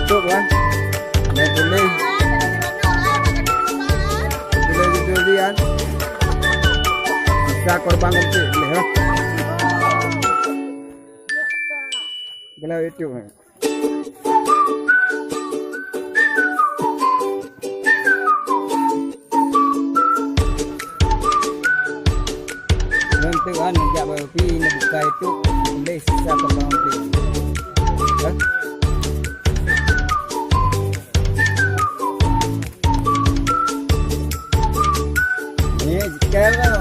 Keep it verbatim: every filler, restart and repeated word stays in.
YouTube kan. Dan tulis, tulis judul dia kan. Sisa Korban Konflik boleh lah. Kalau YouTube kan. Ngon tu kan, jak baru pi, nak buka YouTube, boleh Sisa Korban Konflik. Ha? Ni, sekarang